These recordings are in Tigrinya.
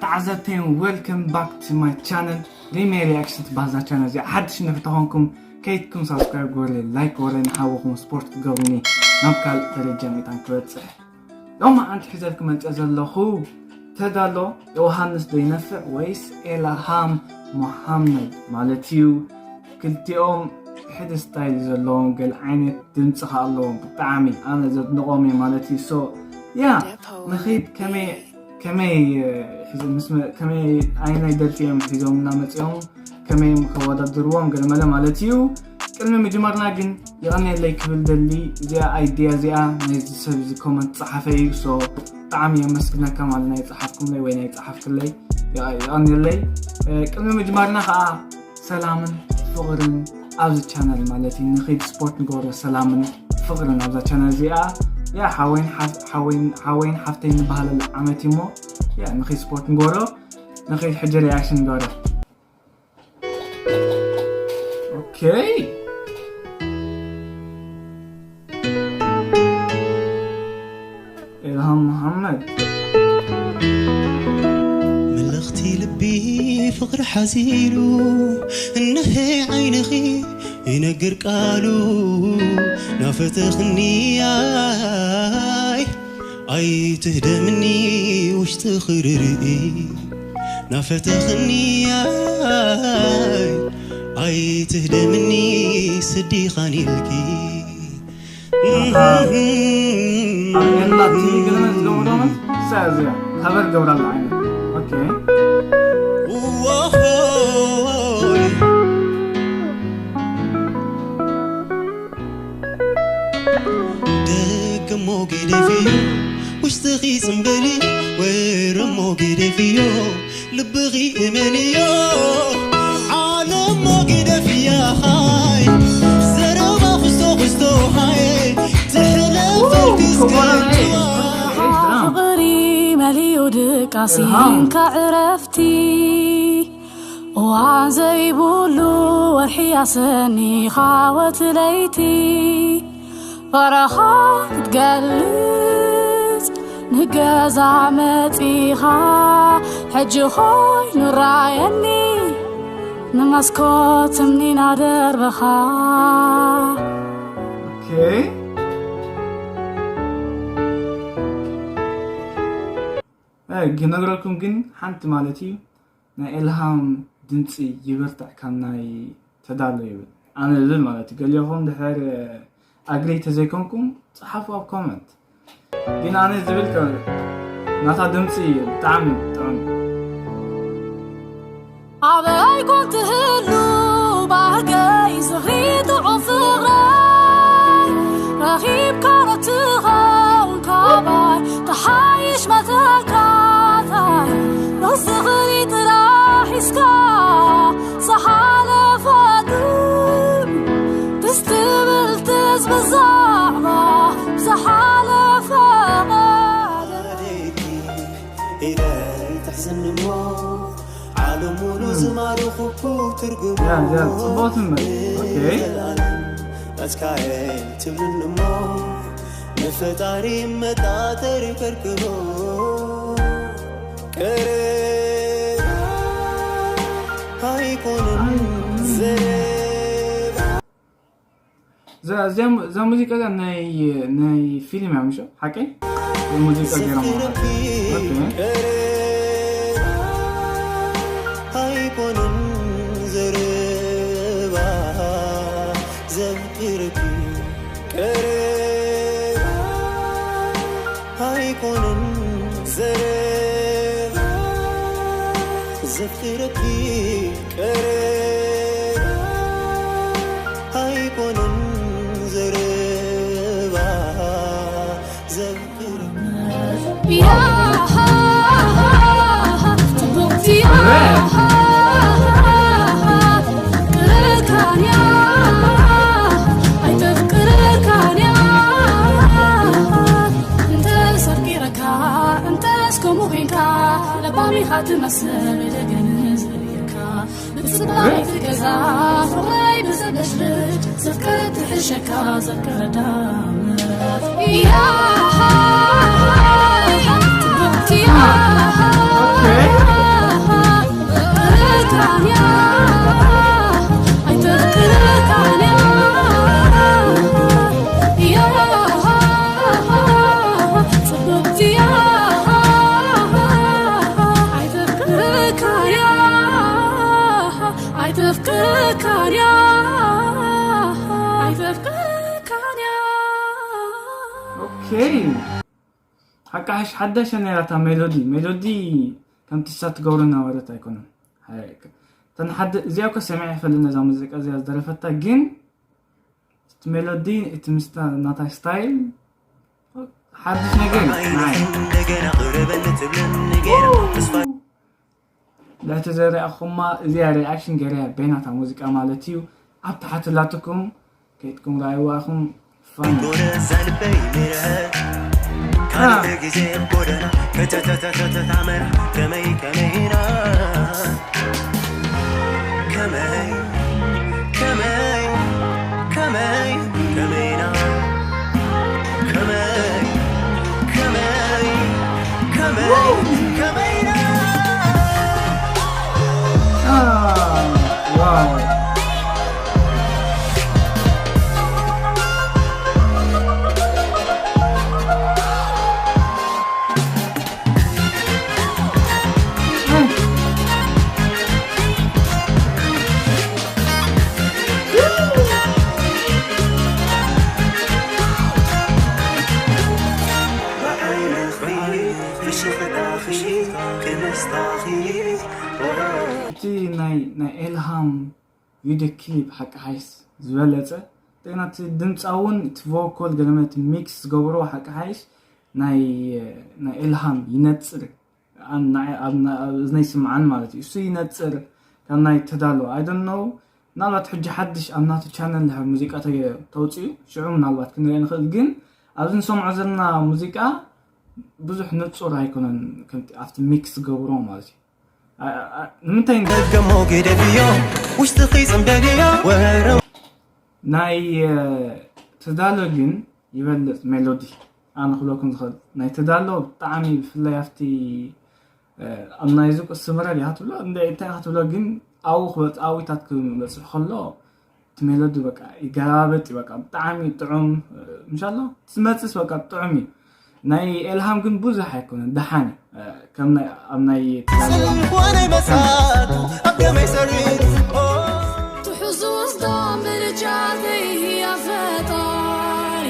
ተዓዘብተይን፣ welcome back to my channel. ሪሜ ሪያክሽን ትበሃል እዛ ቻነል እዚኣ። ሓድሽ እንድሕር ተኾንኩም ከይድኩም ሳብስክራይብ ግበሩለይ፣ ላይክ ግበሩለይ፣ ንሓውኹም ስፖርት ክትገብሩኒ ናብ ካልእ ደረጃ መታን ክበጽሕ። ሎማዓንቲ ሒዘልኩም መጸ ዘለኹ ተዳሎ ዮሃንስ ዶ ይነፍዕ ወይስ ኤልሃም መሓመድ ማለት እዩ። ክልቲኦም ሕድ ስታይል ዘለዎም ገለ ዓይነት ድምፂ ከ ኣለዎም። ብጣዕሚ ኣነ ዘድንቆም እየ ማለት እዩ። ሶ ያ ንኺድ ከመይ ከመይ ሒዞም ምስ መ- ከመይ ኣይናይ ደርፊ እዮም ሒዞም እናመፅኦም ከመይ ከወዳድርዎም ገለመለ ማለት እዩ። ቅድሚ ምጅማርና ግን የቐንየለይ ክብል ደሊ እዚኣ ኣይዲያ እዚኣ ናይዚ ሰብ እዚ ኮመንት ፀሓፈ እዩ። ሶ ብጣዕሚ የመስግነካ ማለት ናይ ፀሓፍኩምለይ ወይ ናይ ፀሓፍክለይ የቐንየለይ። ቅድሚ ምጅማርና ከዓ ሰላምን ፍቕርን ኣብዚ ቻነል ማለት እዩ። ንኺድ ስፖርት ንገብሮ ሰላምን ፍቕርን ኣብዛ ቻነል እዚኣ። ያ ሓወይን ሓፍ- ሓወይን ሓወይን ሓፍተይ ንባህለሉ ዓመት እዩ እሞ ያ ንኺድ ስፖርት ንገብሮ። ንኺድ ሕጂ ሪያክሽን ንገብሮ። ኦኬ። ኢልሃም መሓመድ። መልእኽቲ ልቢ ፍቕሪ ሓዚሉ እንሀ ዓይንኺ ይነግር ቃሉ ናፈተኽኒ ኣይ ኣይትህደምኒ ውሽጥኺ ርርኢ ናፈተኽኒ ኣይ ኣይትህደምኒ ስዲኻን ኢልኪ ኣየላ እቲ ገለመል ዝገብሮምን እሳ እዚኣ ካቨር ገብራላ ዓይነት ኦኬ። ደገሞ ገደፍዮ ውሽጥኺ ጽምበሊ ወረሞ ገደፍዮ ልብኺ እመንዮ ዓለሞ ገደፍያ ሃይ ዘረባ ክስቶ ክስቶ ሃይ ትሕለፍ ፈልኪ እስከ ፍቕሪ መሊኡ ድቃስ ይህንካ ዕረፍቲ እዋን ዘይብሉ ወርሒ ኣሰኒኻ ወትለይቲ ፍቕርኻ ክትገልጽ ንገዛ መጺኻ ሕጂ ኮይኑ ራየኒ ንመስኮት እምኒና ደርበኻ ኦኬ። ክነግረኩም ግን ሓንቲ ማለት እዩ ናይ ኤልሃም ድምፂ ይበርትዕ ካብ ናይ ተዳሎ ይብል ኣነ ዝብል ማለት እዩ። ገሊኹም ድሕር ኣግሪ ተዘይኮንኩም ፀሓፉ ኣብ ኮመንት። ግን ኣነ ዝብል ከ ናታ ድምፂ ብጣዕሚ ጥዑም ኣበይ ኮን ትህሉ ባህገይ ዝኽሪ ጥዑም ፍቕረይ ረኺብካ ዶ ትኸውን ካባይ ተሓይሽ መተካታይ ዶ ዝኽሪ ጥራሕ ሒዝካ ዝሓለፈ ግን ትስ ትብል ትዝ ብዛዕባ ዝሓለፈ ቀደም ኢደይ ትሕዝኒ እሞ ዓለም ሙሉ ዝማርኹኩ ትርጉሙ ያ፣ ያ፣ ጽቡቕ ትምህርቲ። ኦኬ። ዘላለም መትካየ ትብልኒ እሞ ንፈጣሪ መጣጠሪ ከርክቦ ቀረባ ኣይኮንን ዘረባ እዛ እዚኣ- እዛ ሙዚቃ እዚኣ ናይ ናይ ፊልም እያ ምሾ ሓቀይ ሙዚቃ ገይሮም ኦኬ። ኣይኮንን ዘረባ ዘፍቅርኪ ቀረባ ኣይኮንን ዘረባ ዘፍቅርኪ ቀረባ ኣይኮንን ዘረባ ዘፍቅርኪ ለባሚኻ ትመስል ደገን ዝርእየካ ብጽባይት ገዛ ፍቕረይ ብዘበሽበሽ ዘፍቅር ትሕሸካ ዘፍቅር ዳም ያ ጽብቕቲ ያ ኣፍቅርካንያ ኣይተፍቅርካንያ ኦኬ ሓቃሽ ሓዳሽ ነራ እታ ሜሎዲ ሜሎዲ ከምቲ እሳ ትገብሮ እናበረት ኣይኮነን እተን ሓደ እዚኣ እኮ ሰሚዐ ይፈልጥ ነዛ ሙዚቃ እዚኣ ዝደረፈታ ግን እቲ ሜሎዲ እቲ ምስታ ናታ ስታይል ሓድሽ ነገር እዩ ንዓይ። እንደገና ቅረበኒ ትብለኒ ገይራ ተስፋ ልዕቲ ዘሪኣኹማ እዚኣ ሪኣክሽን ገይረያ በይናታ ሙዚቃ ማለት እዩ ኣብ ታሕቲ ላትኩም ከይትኩም ረኣይዋ ኢኹም ፋን ጎረዛ ልበይ ሚርሀ ካልእ ግዜ ጎደና ከተተተተተታመራ ከመይ ከመይና ከመይ ከመይ ከመይ ከመይና ከመይ ከመይ ከመይ ከመይና ዋው ብዓይንኺ ፍሽኽታኺ ክምስታኺ እቲ ናይ ናይ ኤልሃም ቪድዮ ክሊፕ ሓቂ ሓይስ ዝበለፀ ናቲ ድምፃ እውን እቲ ቮኮል ገለመት ሚክስ ዝገብሮ ሓቂ ሓይስ ናይ ናይ ኤልሃም ይነፅር እዝነይ ስምዓን ማለት እዩ እሱ ይነፅር ካብ ናይ ተዳሎ ኣይደነው ምናልባት ሕጂ ሓድሽ ኣብ ናቱ ቻነል ድሕር ሙዚቃ ተውፅኡ ሽዑ ምናልባት ክንሪኦ ንኽእል ግን ኣብዚ ንሰምዖ ዘለና ሙዚቃ ብዙሕ ንፁር ኣይኮነን ከምቲ ኣብቲ ሚክስ ዝገብሮ ማለት እዩ ንምንታይ ደገሞ ግደፍዮ ውሽጥኺ ጽምደልዮ ወረው ናይ ተዳሎ ግን ይበልፅ ሜሎዲ ኣነ ክብለኩም ዝኽእል ናይ ተዳሎ ብጣዕሚ ብፍላይ ኣብቲ ኣብ ናይ ዙቅ ስምረ ዲያ ትብሎ እንደ እንታይ ክትብሎ ግን ኣብኡ ክበፅ ኣብታት ክበፅሕ ከሎ እቲ ሜሎዲ በቃ ይገላበጥ እዩ በቃ ብጣዕሚ ጥዑም ምሻሎ ትመፅስ በቃ ጥዑም እዩ ናይ ኤልሃም ግን ብዙሕ ኣይኮነን ደሓን እዩ ከም ናይ ኣብ ናይ ጽልም ኾነ መሳቱ ኣብ ገመይ ሰሪት ትሕዙ ወስዶ ምርጫ ዘይህያ ፈጣሪ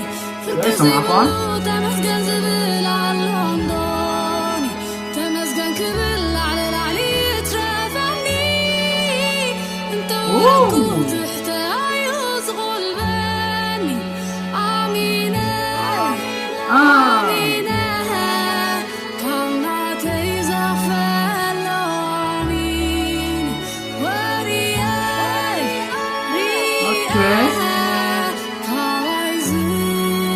ፍርቂ ይሰማዕኳ? ዘይብሉ ተመስገን ዝብል ኣሎ እንዶኒ ተመስገን ክብል ላዕሊ ላዕሊ ይትረፈኒ እንተወኩ ትሕተ ኣዩ ዝቆልበኒ ኣሚነ ኣሚነ ካብ ናተይ ዘኽፈሎ ኣሚነ ወርየ ኦኬ። ካባይ ዝኸፍአ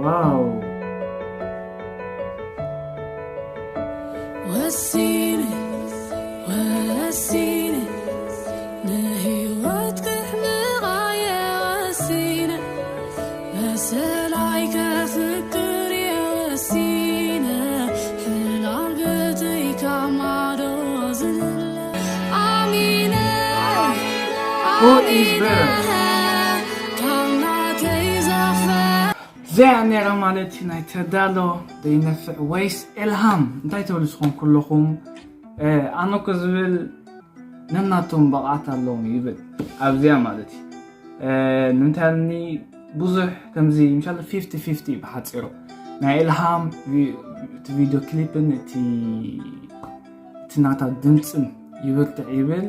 ዋው ወሲነ ወሲነ ንህይወት ክሕምቓየ ወሲነ መሰላይ ከፍቅር እየ ወሲነ ሕላል ገተይ ካብ ማዶ ዝንለ ኣሚነ Who is better? ካብ ናተይ ዘኽፈ እዚኣ ነራ ማለት ናይ ተዳሎ ዘይነፍዕ ወይስ ኤልሃም እንታይ ትብሉ ስኹም ኩለኹም ኣነ እኮ ዝብል ነናቶም ብቕዓት ኣለዎም ይብል ኣብዚኣ ማለት እዩ ንምንታይ ኣልኒ ብዙሕ ከምዚ ምሻለ ፊፍቲ ፊፍቲ ብሓፂሩ ናይ ኤልሃም እቲ ቪድዮ ክሊፕን እቲ እቲ ናታ ድምፅን ይብርትዕ ይብል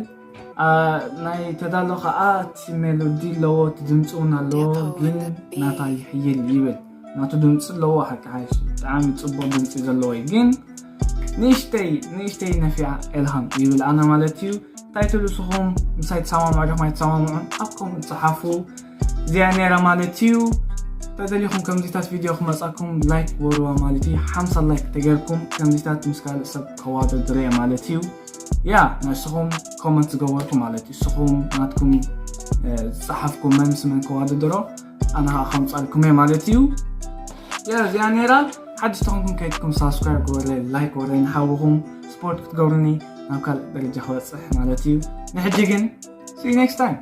ናይ ተዳሎ ከዓ እቲ ሜሎዲ ኣለዎ እቲ ድምፂ እውን ኣለዎ ግን ናታ ይሕይል ይብል ናቱ ድምፂ ኣለዎ ሓቂ ሓይሽ ብጣዕሚ ፅቡቅ ድምፂ ዘለዎ እዩ ግን ንእሽተይ ንእሽተይ ነፊዓ ኤልሃም ይብል ኣነ ማለት እዩ እንታይ ትብሉ ንስኹም ምሳይ ትሰማምዑ ዲኹም ኣይትሰማምዑን ኣብ ኮመንት ፀሓፉ እዚኣ ነይራ ማለት እዩ ተደሊኹም ከምዚታት ቪድዮ ክመፃኩም ላይክ ወርዋ ማለት እዩ ሓምሳ ላይክ ተገርኩም ከምዚታት ምስ ካልእ ሰብ ከዋደድረ ማለት እዩ ያ ንስኹም ኮመንት ዝገበርኩ ማለት እዩ ንስኹም ናትኩም ዝፀሓፍኩም መን ምስ መን ከዋደድሮ ኣነ ከዓ ከምፃልኩም እየ ማለት እዩ ያ እዚኣ ነይራ ሓድሽ ተኾንኩም ከይትኩም ሳብስክራይብ ግበረለይ ላይክ ወረይ ንሓውኹም ስፖርት ክትገብሩኒ ናብ ካልእ ደረጃ ክበፅሕ ማለት እዩ ንሕጂ ግን see you next time